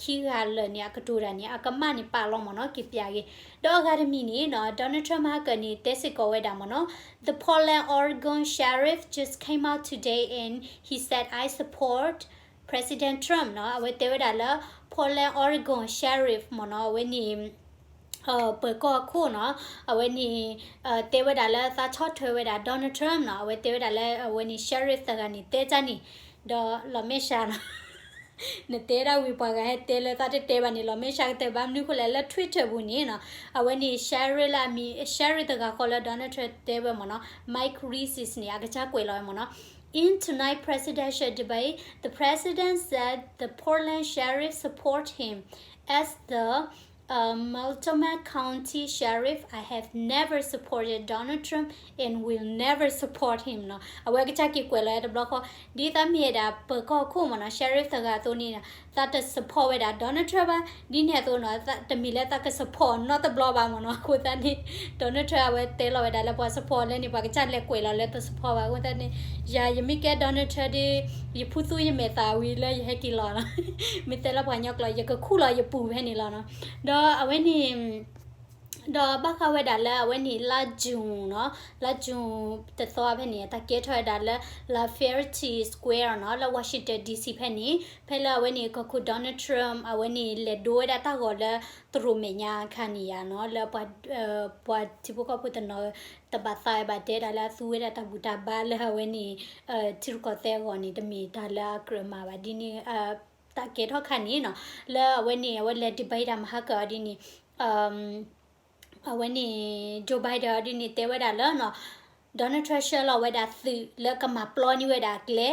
ခံဂၤလၢာ်န့ၣ် အကတိၤတၢ်န့ၣ် အကမၣ်န့ၣ်ပာ်လီၤမ့ၢ်နီၤ က့ၤပျးက့ၤ. ဒီးအဂၤတမံၤန့ၣ်နီၤ Donald Trump မဟါကၢၣ်န့ၣ် တဲစ့ၢ်ကီးဝဲဒၣ်မ့ၢ်နီၤ The Portland, Oregon sheriff just came out today and he said, I support President Trump နီၤ. အဝဲတဲဝဲဒၣ်လၢ Portland, Oregon sheriff မ့ၢ်နီၤ အဝဲန့ၣ် ပၢၤကီၢ်အခိၣ်နီၤ, အဝဲန့ၣ် တဲဝဲဒၣ်လၢသးဆီၣ်ထွဲဝဲဒၣ် Donald Trump နီၤ, အဝဲတဲဝဲဒၣ်လၢအဝဲန့ၣ် sheriff သဂၤန့ၣ် တဲတၢ်န့ၣ်, ဒီးလီၤမဲာ်ဆှးနီၤ နတဲဒၣ်ဝံၤပှၤဂၤဟဲတဲလၢသးတတဲဘၣ်န့ၣ် လီၤမဲာ်ဆှးကတၢၢ်ဘၣ် မနုၤဃိလဲၣ်လၢ Twitter ပူၤန့ၣ်နီၤ, အဝဲန့ၣ် sheriff လၢအမံၤ sheriff တဂၤဃီလၢ Donald Trump တဲဝဲမ့ၢ်နီၤ, Mike Reese န့ၣ် အကစၢ်ကွဲးလီၤဝဲမ့ၢ်နီၤ, In tonight presidential debate, the president said the Portland sheriff support him as the uh, Multnomah County Sheriff, I have never supported Donald Trump and will never support him နီၤ. အဝဲကစၢ်က့ၤကွဲးလီၤဝဲတဘျီဃီ, ဒ်သိးမ့ၢ်ဝဲဒၣ်ပၢၤကီၢ်ခိၣ်မ့ၢ်နီၤ, sheriff တဂၤအသိးန့ၣ်, သးတ support ဝဲဒၣ် Donald Trump ဘၣ်, ဒ်န့ၣ်အသိးနီၤ, တမ့ၢ်လၢသးက support နီတဘျီဘၣ်မ့ၢ်နီၤ, အဃိသတးန့ၣ် Donald Trump အဝဲတဲလီၤဝဲဒၣ်လၢပှၤ support လၢန့ၣ် ပှၤကစၢ်လဲၤကွဲးလီၤလၢတ support ဘၣ်, အဃိသတးန့ၣ် ယၤ ယမ့ၢ်ကဲ Donald Trump ဒီး ယဖုသူယမဲာ်သးဝံၤလၢယဟဲက့ၤလီၤနီၤ, မ့ၢ်တဲလၢပှၤကညီကျိာ် ယကခူၣ်လီၤယပူၤဖဲန့ၣ်လီၤနီၤ, ဒီးအဝဲန့ၣ် ဒီးဘၣ်ဃးဝဲဒၣ်လၢအဝဲန့ၣ် လါ June နီၤ, လါ June တသီဖဲန့ၣ် တၢ်ကဲထီၣ်ဝဲဒၣ်လၢ Lafayette Square နီၤ, လၢ Washington D C ဖဲန့ၣ်, ဖဲလၢအဝဲန့ၣ် ကီၢ်ခိၣ် Donald Trump အဝဲန့ၣ် လဲၤဒိဝဲဒၣ်တၢ်ဂီၤလၢ တရိာ်မဲာ်ညါခါန့ၣ်ယါနီၤ, လၢ ပှၤထံဖိကီၢ်ဖိတနီၤ တဘၣ်သးဝဲဘၣ်တဲဒၣ်လၢအသူဝဲဒၣ်တၢ်ဘူၣ်တၢ်ဘါလၢအဝဲန့ၣ် ထံရူၢ်ကီၢ်သဲးအဂီၢ်န့ၣ် တမ့ၢ်တၢ်လၢအကြၢးမၤဘၣ်ဒ်န့ၣ်, တၢ်ကဲထီၣ်ခါန့ၣ်နီၤ, လၢအဝဲန့ၣ် အဝဲလဲၤ debate တၢ်မဟါကၢအီၤဒ်န့ၣ်, အဝဲန့ၣ် Joe Biden အီၤဒ်န့ၣ် တဲဝဲဒၣ်လၢနီၤ, Donald Trump ဆှၢလီၤဝဲဒၣ်သုးလၢကမၤပျီန့ၢ်ဝဲဒၣ်အကျဲ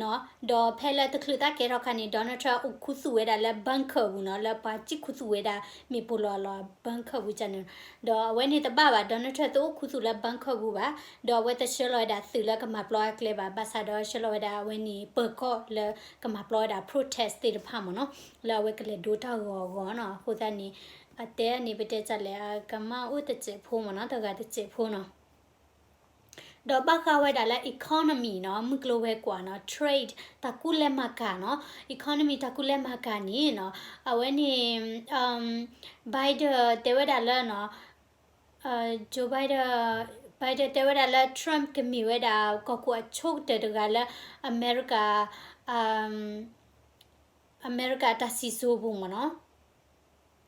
နီၤ, ဒီးဖဲလၢတချုးတၢ်ကဲထီၣ်ခါန့ၣ် Donald Trump အိၣ်ခူသူၣ်ဝဲဒၣ်လၢ bunker ပူၤနီၤ, လၢပှၤစံၣ်ခူသူၣ်ဝဲဒၣ် မ့ၢ်ပိၢ်လီၤလီၤ bunker ပူၤန့ၣ်, ဒီးအဝဲန့ၣ်တဘၣ်ဘၣ် Donald Trump တအိၣ်ခူသူၣ်လၢ bunker ပူၤဘၣ်, ဒီးအဝဲတဆှၢလီၤဝဲဒၣ်သုးလၢကမၤပျီအကျဲဘၣ်, ဘၣ်ဆၣ်ဒီးဆှၢလီၤဝဲဒၣ်အဝဲန့ၣ် ပၢၤကီၢ်လၢကမၤပျီဝဲဒၣ် protest သ့ၣ်တဖၣ်မ့ၢ်နီၤ, လၢအဝဲကလဲၤဒိတၢ်ဂီၤအဂီၢ်နီၤ, အဃိသတးန့ၣ် အတဲန့ၣ် ပတဲတၢ်လဲၣ် အကမၣ်အိၣ်တစဲးဖိမ့ၢ်နီၤ, တဂၤတစဲးဖိနီၤ ဒီးဘၣ်ဃးဝဲဒၣ်လၢ economy နီၤ, မုၢ်ကျိၤဝဲၤကွာ်နီၤ, trade တၢ်ကူၣ်လဲၤမၤကၤနီၤ, economy တၢ်ကူၣ်လဲၤမၤကၤန့ၣ်နီၤ, အဝဲန့ၣ် Biden တဲဝဲဒၣ်လၢနီၤ, Joe Biden, Biden တဲဝဲဒၣ်လၢ Trump ကမ့ၢ်ဝဲဒၣ်ကီၢ်ခိၣ်အဆိကတၢၢ်တဂၤလၢ အမဲရကၤ အမဲရကၤတၢ်စံၣ်စိၤပူၤမ့ၢ်နီၤ,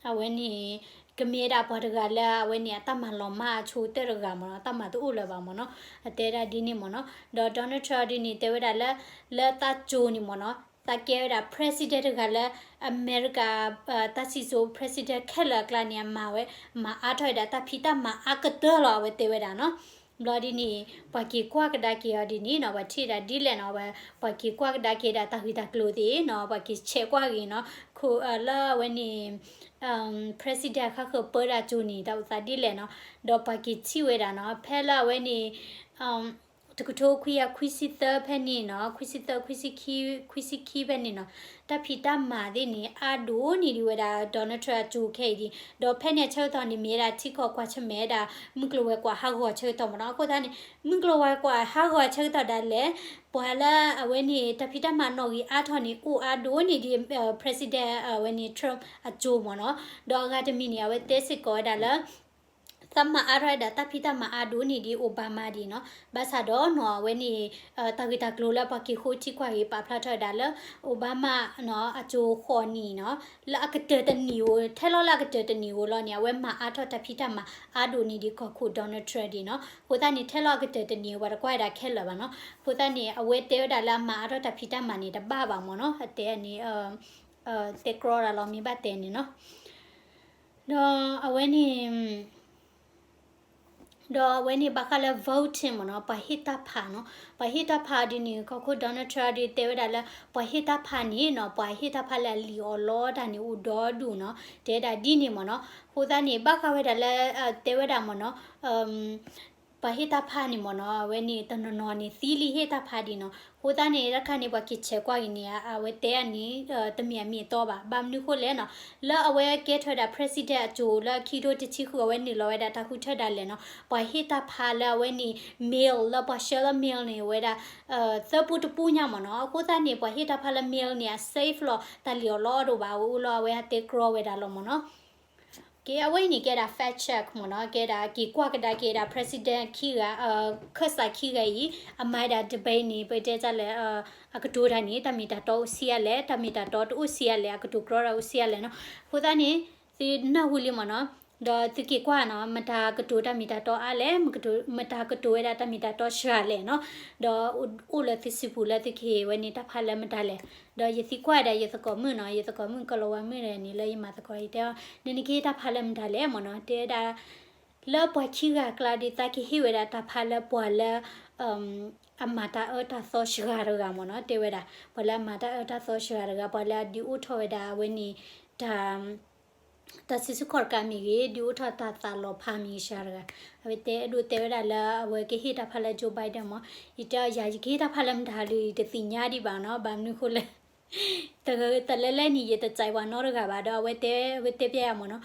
အဝဲန့ၣ် ကမ့ၢ်ဝဲဒၣ်ပှၤတဂၤလၢအဝဲန့ၣ် အတၢ်မၤလီၤမၢ်အဆိကတၢၢ်တဂၤမ့ၢ်နီၤ, တၢ်မၤတအိၣ်လၢၤဘၣ်မ့ၢ်နီၤ, အတဲဒၣ်ဒ်န့ၣ်မ့ၢ်နီၤ, ဒီး Donald Trump ဒ်န့ၣ် တဲဝဲဒၣ်လၢ လၢသးကိၤန့ၣ်မ့ၢ်နီၤ, သးကဲဝဲဒၣ် president တဂၤလၢ အမဲရကၤ တၢ်စံၣ်စိၤ president ခဲလၢာ်အကျါန့ၣ် အမၤဝဲ မၤအါထီၣ်ဝဲဒၣ်တၢ်ဖံးတၢ်မၤအါကတၢၢ်လီၤ အဝဲတဲဝဲဒၣ်နီၤ ဘျီဒ်န့ၣ် ပှၤက့ၤကွၢ်ကဒါက့ၤအီၤဒ်န့ၣ်နီၤ, ပှၤထံၣ်ဒၣ်ဒ်လဲၣ်နီၤ, ပှၤက့ၤကွၢ်ကဒါက့ၤဒၣ်တၢ်ဂ့ၢ်တၢ်ကျိၤသ့ၣ်နီၤ, ပှၤက့ၤဆဲးကွၢ်က့ၤနီၤ, ခိၣ်လၢအဝဲန့ၣ် president အခါဃၢၤပၢဒၣ်ကၠိန့ၣ် တၢ်အိၣ်သးဒ်လဲၣ်နီၤ, ဒီးပှၤက့ၤထံၣ်ဝဲဒၣ်နီၤ, ဖဲလၢအဝဲန့ၣ် တကထိခွံကယၤခွံဆံသၢဖဲန့ၣ်နီၤ, ခွံဆံသၢ ခွံဆံခံ, ခွံဆံခံဖဲန့ၣ်နီၤ, တၢ်ဖံးတၢ်မၤသ့ၣ်န့ၣ် အါဒိၣ်န့ၢ်ဒံးဝဲဒၣ် Donald Trump အစိၤခဲအံၤဒံး, ဒီးဖဲန့ၣ်အဆၢကတီၢ်န့ၣ် မ့ၢ်ဝဲဒၣ်ထံကီၢ်ကွၢ်ဆၢၣ်မဲာ်ဝဲဒၣ် မုၢ်ကျိၤဝဲၤကွာ်ဟးဂီၤဆၢကတီၢ်မ့ၢ်နီၤ, အဃိသတးန့ၣ် မုၢ်ကျိၤဝဲၤကွာ်ဟးဂီၤဆၢကတီၢ်ဒၣ်လဲာ် ပှၤလၢအဝဲန့ၣ် တၢ်ဖံးတၢ်မၤနီၣ်ဂံၢ်အါထီၣ်န့ၣ် အိၣ်အါဒိၣ်န့ၢ်ဒံး president အဝဲန့ၣ် Trump အစိၤမ့ၢ်နီၤ, ဒီးအဂၤတမံၤန့ၣ် အဝဲတဲစ့ၢ်ကီးဝဲဒၣ်လၢ သးမၤအါထီၣ်ဝဲဒၣ်တၢ်ဖံးတၢ်မၤအါဒိၣ်န့ၢ်ဒံး Obama ဒံးနီၤ, ဘၣ်ဆၣ်ဒီးနီၤ အဝဲန့ၣ် တၢ်ဂ့ၢ်တၢ်ကျိၤလၢပှၤက့ၤဃိထံကွၢ်ဂ့ၤ ပာ်ဖျါထီၣ်ဝဲဒၣ်လၢ Obama နီၤ အစိၤဃိးနံၣ်နီၤ လၢအကတၢၢ်တနံၣ်ဧိၤ ထဲလီၤလၢအကတၢၢ်တနံၣ်ဧိၤလီၤန့ၣ် အဝဲမၤအါထီၣ်တၢ်ဖံးတၢ်မၤအါဒိၣ်န့ၢ်ဒံးကီၢ်ခိၣ် Donald Trump ဒံးနီၤ, အဃိသတးန့ၣ် ထဲလီၤအကတၢၢ်တနံၣ်ဧိၤ ပှၤတကွၢ်ဝဲဒၣ်ခဲလၢာ်ဘၣ်နီၤ, အဃိသတးန့ၣ် အဝဲတဲဝဲဒၣ်လၢအမၤအါထီၣ်တၢ်ဖံးတၢ်မၤန့ၣ် တဘၣ်ဘၣ်မ့ၢ်နီၤ, အတဲန့ၣ် တဲကြီဒၣ်လီၤမ့ၢ်ဘၣ်တဲန့ၣ်နီၤ ဒီးအဝဲန့ၣ် ဒီးအဝဲန့ၣ်ဘၣ်ဃးလၢ voting မ့ၢ်နီၤ ပှၤဟ့ၣ်တၢ်ဖးနီၤ, ပှၤဟ့ၣ်တၢ်ဖးဒ်န့ၣ် ကီၢ်ခိၣ် Donald Trump ဒ်တဲဝဲဒၣ်လၢ ပှၤဟ့ၣ်တၢ်ဖးန့ၣ်နီၤ ပှၤဟ့ၣ်တၢ်ဖးလၢအလံၣ်အီၣ်လီတၢ်န့ၣ် အိၣ်ဒီဒူၣ်နီၤ တဲဒၣ်ဒ်န့ၣ်မ့ၢ်နီၤ, အဃိသတးန့ၣ် ဘၣ်ဃးဝဲဒၣ်လၢ တဲဝဲဒၣ်မ့ၢ်နီၤ ပှၤဟ့ၣ်တၢ်ဖးန့ၣ်မ့ၢ်နီၤ အဝဲန့ၣ်တနီၤနီၤန့ၣ် သံလံဟ့ၣ်တၢ်ဖးဒံးနီၤ, အဃိသတးန့ၣ် တၢ်ခါန့ၣ် ပှၤက့ၤဆဲးကွၢ်ဂ့ၤန့ၣ် အဝဲတဲအန့ၣ် တမ့ၢ်အမ့ၢ်အတီဘၣ်, ဘၣ်မနုၤဃိလဲၣ်နီၤ, လၢအဝဲကဲထီၣ်ဝဲဒၣ် president အစိၤလၢခံထိတဆံဃု အဝဲနုာ်လီၤဝဲဒၣ်တၢ်ဃုထၢဒၣ်လဲာ်နီၤ, ပှၤဟ့ၣ်တၢ်ဖးလၢအဝဲန့ၣ် mail လၢပှၤဆှၢလၢ mail န့ၣ်ဝဲဒၣ် သၢပူတပူညါမ့ၢ်နီၤ, အဃိသတးန့ၣ် ပှၤဟ့ၣ်တၢ်ဖးလၢ mail န့ၣ် အ safe လီၤ, တၢ်လံၣ်အီၣ်လီအီၣ်ဒိၣ်ဘၣ် အဝဲအိၣ်လီၤ အဝဲဟးတဲကြီဝဲဒၣ်လီၤမ့ၢ်နီၤ ကဲ အဝဲအံၤန့ၣ် ကဲဒၣ် fact check မ့ၢ်နီၤ, ကဲဒၣ်က့ၤကွၢ်ကဒါက့ၤဒၣ် president ခံဂၤ ခၢၣ်စးခံဂၤအံၤ အမၤဒၣ် debate န့ၣ် ပတဲတၢ်လၢ အကတိၤတၢ်န့ၣ် တၢ်မ့ၢ်တၢ်တီအိၣ်ဆံးအါလဲၣ်, တၢ်မ့ၢ်တၢ်တီတအိၣ်ဆံးအါလဲၣ်, အကတိၤကြီတၢ်အိၣ်ဆံးအါလဲၣ်နီၤ. အဃိသတးန့ၣ် သုနၢ်ဟူလံမ့ၢ်နီၤ, ဒီးသုက့ၤကွၢ်နီၤ မတၤကတိၤတၢ်မ့ၢ်တၢ်တီအါလဲၣ်, မတၤကတိၤဝဲဒၣ်တၢ်မ့ၢ်တၢ်တီစှၤလဲၣ်နီၤ. ဒီးအိၣ်လၢသုစုပူၤလၢသုကဟ့ၣ်ဝဲန့ၣ်တၢ်ဖးလၢမတၤလဲၣ်. ဒီးယသံကွၢ်ဒၣ်ယသကိးမုၣ်နီၤ, ယသကိးမုၣ်ကလီၤဝါမုၣ်န့ၣ်လၢယမၤသကိးအံၤတဲအီၤ, နနကဟ့ၣ်တၢ်ဖးလၢမတၤလဲၣ်မ့ၢ်နီၤ, တဲဝဲဒၣ် လၢပှၤခံဂၤအကျါဒ်သိး ကဟ့ၣ်ဝဲဒၣ်တၢ်ဖးလၢပှၤလၢ အမၤတၢ်အၢတၢ်သီစှၤတဂၤမ့ၢ်နီၤ, တဲဝဲဒၣ် ပှၤလၢအမၤတၢ်အၢတၢ်သီစှၤတဂၤ, ပှၤလၢအဒုးအိၣ်ထီၣ်ဝဲဒၣ်အဝဲန့ၣ် တၢ် တၢ်စုဆူၣ်ခီၣ်တကးမ့ၢ်ဂ့ၤ, ဒုးအိၣ်ထီၣ်တၢ်သးလီၤဖးမ့ၢ်ဂ့ၤစှၤတဂၤ, အဝဲတဲအဲၣ်ဒိးတဲဝဲဒၣ်လၢအဝဲကဟ့ၣ်တၢ်ဖးလၢ Joe Biden မ့ၢ်, ယတဲအီၤ ယၤ ယကဟ့ၣ်တၢ်ဖးလၢမတၤလံ ယတသ့ၣ်ညါဒံးဘၣ်နီၤ, ဘၣ်မနုၤဃိလဲၣ် တဂၤတလဲလဲန့ၣ် ယတစဲးပှၤနီတဂၤဘၣ်, ဒီးအဝဲတဲ အဝဲတဲပျဲယၤမ့ၢ်နီၤ,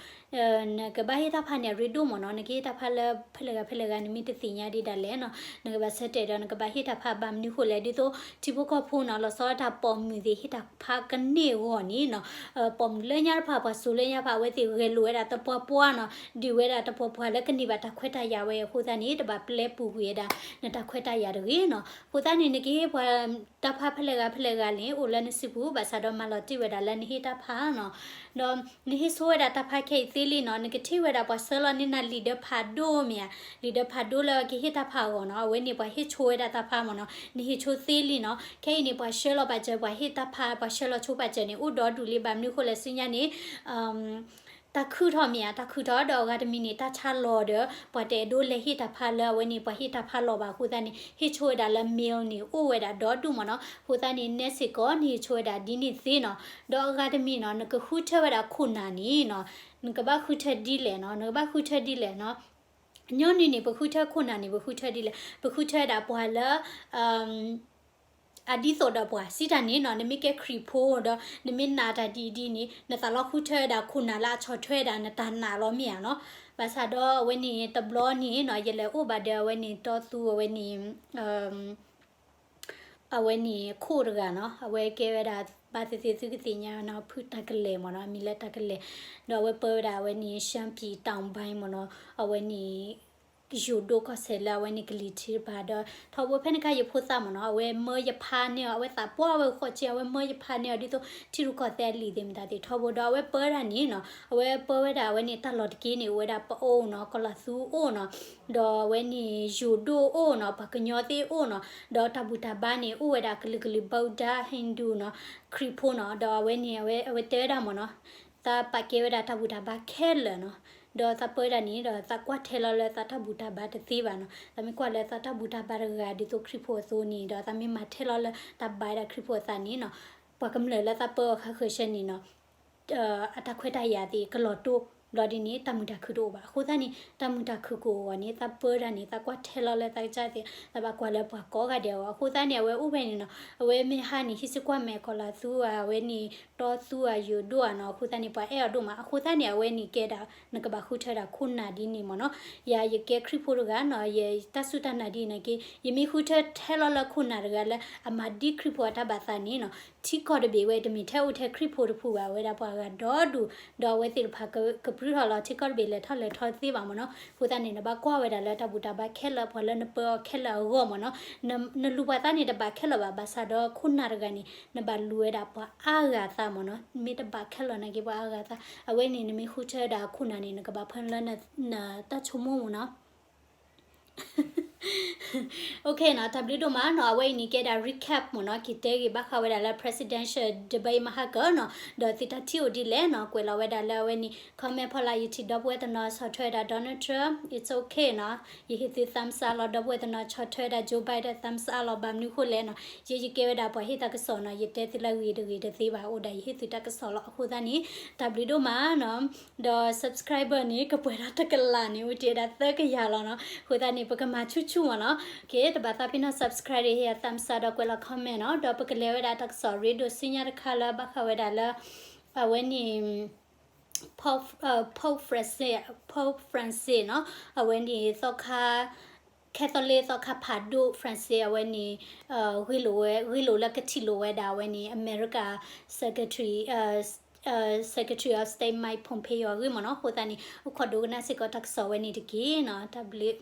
နကဘၣ်ဟ့ၣ်တၢ်ဖးန့ၣ် အရ့ဒိၣ်မ့ၢ်နီၤ, နကဟ့ၣ်တၢ်ဖးလၢဖဲလဲၣ်ဂၤဖဲလဲၣ်ဂၤ နမ့ၢ်တသ့ၣ်ညါဒံးဒၣ်လဲာ်နီၤ, နကဘၣ်ဆၢတဲာ်ဒီး နကဘၣ်ဟ့ၣ်တၢ်ဖး, ဘၣ်မနုၤဃိလဲၣ် ဒ်သိးထံဖိကီၢ်ဖိနီၤ လီၤဆီဒၣ်တၢ်ပိာ်မုၣ်သ့ၣ် ဟ့ၣ်တၢ်ဖးကန့ၢ်အဂီၢ်န့ၣ်နီၤ, ပိာ်မုၣ်လၢညါတဖၣ် ပှၤစိၤလၢညါတဖၣ် အဝဲသ့ၣ်ဂဲၤလိာ်ဝဲဒၣ်တပှၢ်ပှၢ်နီၤ, ဒုးဝဲဒၣ်တပှၢ်ပှၢ်လၢကန့ၢ်ဘၣ်တၢ်ခွဲးတၢ်ယာ်ဝဲအဃိသတးန့ၣ် တဘၣ်ပျဲပူၤကွံာ်ဝဲဒၣ် နတၢ်ခွဲးတၢ်ယာ်တဂ့ၤနီၤ. အဃိသတးန့ၣ် နကဟ့ၣ်ပှၤတၢ်ဖးဖဲလဲၣ်ဂၤဖဲလဲၣ်ဂၤန့ၣ် အိၣ်လၢနစုပူၤ, ဘၣ်ဆၣ်ဒီးမၤလီၤတံၢ်ဝဲဒၣ်လၢနဟ့ၣ်တၢ်ဖးနီၤ, ဒီးနဟ့ၣ်ဆိဝဲဒၣ်တၢ်ဖးခဲအံၤသ့လံနီၤ, နကထံၣ်ဝဲဒၣ်ပှၤဆှၢလီၤန့ၢ်နၤ leader ဖးဒိၣ်မ့ၢ်ဧါ, leader ဖးဒိၣ်လၢကဟ့ၣ်တၢ်ဖးအဂီၢ်နီၤ, အဝဲန့ၣ်ပှၤဟ့ၣ်ဆိဝဲဒၣ်တၢ်ဖးမ့ၢ်နီၤ, နဟ့ၣ်ဆိသ့လံနီၤ, ခဲအံၤန့ၣ် ပှၤဆှၢလီၤပာ်စၢၤ ပှၤဟ့ၣ်တၢ်ဖး ပှၤဆှၢလီၤဆိပာ်စၢၤန့ၣ် အိၣ်ဒီဒူၣ်လံ, ဘၣ်မနုၤဃိလဲၣ် ဆူညါန့ၣ် တၢ်ခုၣ်ထီၣ်မ့ၢ်ဧါ, တၢ်ခုၣ်ထီၣ်ဒီးအဂၤတမံၤန့ၣ် တၢ်ဆါလီၤဒီး ပှၤတအဲၣ်ဒိးလဲၤဟ့ၣ်တၢ်ဖးလၢအဝဲန့ၣ် ပှၤဟ့ၣ်တၢ်ဖးလီၤဘၣ်အဃိသတးန့ၣ် ဟ့ၣ်ဆိဝဲဒၣ်လၢ mail န့ၣ် အိၣ်ဝဲဒၣ်ဒီဒူၣ်မ့ၢ်နီၤ, အဃိသတးန့ၣ် နဲစ့ၢ်ကီး နဟ့ၣ်ဆိဝဲဒၣ်ဒ်န့ၣ်သ့နီၤ, ဒီးအဂၤတမံၤနီၤ နကဃုထၢဝဲဒၣ်ခိၣ်နၢ်န့ၣ်နီၤ, နကဘၣ်ဃုထၢဒ်လဲၣ်နီၤ, နကဘၣ်ဃုထၢဒ်လဲၣ်နီၤ ညီနုၢ်န့ၣ် ပဃုထၢခိၣ်နၢ်န့ၣ် ပဃုထၢဒ်လဲၣ်, ပဃုထၢဒၣ်ပှၤလၢ အဒ်သိးဒီးပှၤစံးတၢ်န့ၣ်နီၤ, နမ့ၢ်ကဲခရံာ်ဖိဒီး နမ့ၢ်နာ်တၢ်ဒ်အံၤဒ်န့ၣ် နသးလီၤဃုထၢဝဲဒၣ်ခိၣ်နၢ်လၢအဆီၣ်ထွဲဝဲဒၣ်နတၢ်နာ်လီၤမ့ၢ်ဧါနီၤ, ဘၣ်ဆၣ်ဒီးအဝဲန့ၣ်တဘျီန့ၣ်နီၤ ယလဲၤအိၣ်ဘၣ်ဒီးအဝဲန့ၣ်တီသူအဝဲန့ၣ် အဝဲန့ၣ်ခိၣ်တဂၤနီၤ, အဝဲကဲဝဲဒၣ် ဘၣ်သ့ၣ်သ့ၣ်သုကသ့ၣ်ညါနီၤ ဖုတၢ်ကလဲၤမ့ၢ်နီၤ, အမံၤလၢတၢ်ကလဲၤ, ဒီးအဝဲပၢဝဲဒၣ်အဝဲန့ၣ် ရှမ်းပြည်တောင်ပိုင်းမ့ၢ်နီၤ, အဝဲန့ၣ် ယိၤဒိၣ်ကီၢ်စဲၣ်လၢအဝဲန့ၣ်ကလံၤထံးတပၤဒီး ထီဘိဖဲန့ၣ်အခါယဖိသၣ်မ့ၢ်နီၤ, အဝဲမၢယဖးန့ၢ်အီၤ, အဝဲသးပှၢ်ဝဲဃိးက့ အဝဲမၢယဖးန့ၢ်အီၤ ဒ်သိးထံရူၢ်ကီၢ်သဲးအလံာ်သ့ၣ်မတၤသ့ၣ် ထီဘိဒီးအဝဲပၢဝဲဒၣ်န့ၣ်နီၤ, အဝဲပၢဝဲဒၣ်အဝဲန့ၣ်တၢ်လီၢ်တက့ၢ်န့ၣ် အိၣ်ဝဲဒၣ်ပအိၣ်နီၤ, ကီၤလၤသူအိၣ်နီၤ, ဒီးအဝဲန့ၣ်ယိၤဒိၣ်အိၣ်နီၤ, ပှၤကညီသ့ၣ်အိၣ်နီၤ, ဒီးတၢ်ဘူၣ်တၢ်ဘါန့ၣ် အိၣ်ဝဲဒၣ်ကလုာ်ကလုာ် ဗုဒ္ဓ, Hindu နီၤ, ခရံာ်ဖိနီၤ, ဒီးအဝဲန့ၣ် အဝဲတဲဝဲဒၣ်မ့ၢ်နီၤ, သးပာ်ကဲဝဲဒၣ်တၢ်ဘူၣ်တၢ်ဘါခဲလၢာ်နီၤ, ဒီးသးပၢဝဲဒၣ်န့ၣ်ဒီး သးကွၢ်ထဲလီၤလၢသးတၢ်ဘူၣ်တၢ်ဘါတသ့ဘၣ်နီၤ, သးမ့ၢ်ကွၢ်လၢသးတၢ်ဘူၣ်တၢ်ဘါတဂၤ ဒ်သိးခရံာ်ဖိအသိးန့ၣ်ဒီး သးမ့ၢ်မၤထဲလီၤလၢတၢ်ဘါဝဲဒၣ်ခရံာ်ဖိအသးန့ၣ်နီၤ, ပှၤကမျၢၢ်လၢသးပၢအီၤခါဃၢၤဆၢန့ၣ်နီၤ အတၢ်ခွဲးတၢ်ယာ်သ့ၣ်ကလီၤတိၢ်, ဘျီဒ်န့ၣ် တၢ်မုာ်တၢ်ခုၣ်တအိၣ်ဘၣ်. အဃိသတးန့ၣ် တၢ်မုာ်တၢ်ခုၣ်ကအိၣ်အဂီၢ်န့ၣ် သးပၢတၢ်န့ၣ် သးကွၢ်ထဲလီၤလၢသးကစၢ်သ့ၣ်, သးဘၣ်ကွၢ်လၢပှၤကိးဂၤဒဲးအဂီၢ်. အဃိသတးန့ၣ် အဝဲအိၣ်ဖဲန့ၣ်နီၤ, အဝဲမ့ၢ်ဟါန့ၣ် ဟံးစ့ၢ်ကီးမဲာ်ကီၤလၤသူဧါ, အဝဲန့ၣ် တီသူဧါ, ယိၤဒိၣ်ဧါနီၤ. အဃိသတးန့ၣ် ပှၤအဲၣ်အီၤဒိၣ်မး. အဃိသတးန့ၣ် အဝဲန့ၣ်ကဲဒၣ် နကဘၣ်ဃုထၢဒၣ်ခိၣ်နၢ်ဒ်န့ၣ်မ့ၢ်နီၤ. ယၤယကဲခရံာ်ဖိတဂၤနီၤ, ယတၢ်စူၢ်တၢ်နာ်ဒ်န့ၣ်က့, ယမ့ၢ်ဃုထၢထဲလီၤလၢခိၣ်နၢ်တဂၤလၢအမၤဒ်ခရံာ်ဖိအတၢ်ဘၣ်သးန့ၣ်နီၤ, ထံကီၢ်တဘ့ၣ်ဝဲတမ့ၢ်ထဲအိၣ်ထဲခရံာ်ဖိတဖုဘၣ်, ဝဲဒၣ်ပှၤဂၤဒီဒူၣ်, ဒီးအဝဲသ့ၣ်တဖၣ်ကပြုၢ်ထီၣ်လီၤ. ထံကီၢ်တဘ့ၣ်လဲၤထီၣ်လဲၤထီသ့ဘၣ်မ့ၢ်နီၤ. အဃိသတးန့ၣ် နဘၣ်ကွၢ်ဝဲဒၣ်လၢတၢ်ဘူၣ်တၢ်ဘါခဲလၢာ်, ပှၤလၢနပၢအီၤခဲလၢာ်အဂီၢ်မ့ၢ်နီၤ. နလူၤပှၤသးန့ၣ်တဘၣ်ခဲလၢာ်ဘၣ်, ဘၣ်ဆၣ်ဒီးခိၣ်နၢ်တဂၤန့ၣ် နဘၣ်လူၤဝဲဒၣ်ပှၤအါဂၤသးမ့ၢ်နီၤ. မ့ၢ်တဘၣ်ခဲလၢာ်နာ်က့ ပှၤအါဂၤသး. အဝဲန့ၣ် နမ့ၢ်ဃုထၢဝဲဒၣ်ခိၣ်နၢ်န့ၣ် နကဘၣ်ဖၢလၢနတၢ်ဆိကမိၣ်မ့ၢ်နီၤ. Okay နီၤ, တၢ်ဘျုးဒိၣ်မးနီၤ. အဝဲအံၤန့ၣ်ကဲဒၣ် recap မ့ၢ်နီၤ, က့ၤတဲဂ့ၤဘၣ်ဃးဝဲဒၣ်လၢ presidential debate မဟါကၢနီၤ. ဒီးသုတၢ်ထံၣ်အိၣ်ဒ်လဲၣ်နီၤ, ကွဲးလီၤဝဲဒၣ်လၢအဝဲန့ၣ် comment ဖီလာ် ယထံၣ်ဒီပုၢ်ဝဲၢ်တနီၤဆီၣ်ထွဲဝဲဒၣ် Donald Trump, it's okay နီၤ. ယဟ့ၣ်သု thumbs up လီၤ. ဒီပုၢ်ဝဲၢ်တနီၤဆီၣ်ထွဲဝဲဒၣ် Joe Biden, thumbs up လီၤ. ဘၣ်မနုၤဃိလဲၣ်နီၤ, ယဲယကဲဝဲဒၣ်ပှၤဟ့ၣ်တၢ်ကစီၣ်နီၤ, ယတဲသုလၢအဂ့ၤတဂ့ၤတသ့ဘၣ်, အိၣ်ဒၣ်ယဟ့ၣ်သုတၢ်ကစီၣ်လီၤ. အဃိသတးန့ၣ် တၢ်ဘျုးဒိၣ်မးနီၤ. ဒီး subscriber န့ၣ် ကပှဲၤဒီးတကလးန့ၣ် အိၣ်တ့ၢ်ဝဲဒၣ်သၢကယၤလီၤနီၤ. အဃိသတးန့ၣ် ပကမၤဆူၣ်ဆူၣ်မ့ၢ်နီၤ. က့ တဘၣ်သးပ့ၤနီၣ် subscribe ဒီးဟ့ၣ်ယၤ thumbs up ဒီးကွဲးလီၤ comment နီၤ. ဒီးပကလဲၤဝဲဒၣ်တၢ်ကစီၣ်ရ့ဒိၣ်ဆူညါတခါလၢဘၣ်ဃးဝဲဒၣ်လၢ အဝဲန့ၣ် Pope, Pope Francis, Pope Francis နီၤ, အဝဲန့ၣ်သီခါ Catholic သီခါဖးဒိၣ် Francis အဝဲန့ၣ် ဂ့ၢ်လိာ်ဝဲ, ဂ့ၢ်လိာ်လၢကထံၣ်လိာ်ဝဲဒၣ်အဝဲန့ၣ် America Secretary, Secretary of State Mike Pompeo အဂ့ၢ်မ့ၢ်နီၤ. အဃိသတးန့ၣ် အိၣ်ခိးဒိကနၣ်စ့ၢ်ကီးတၢ်ကစီၣ်ဝဲန့ၣ်တက့ၢ်နီၤ. တၢ်ဘျုး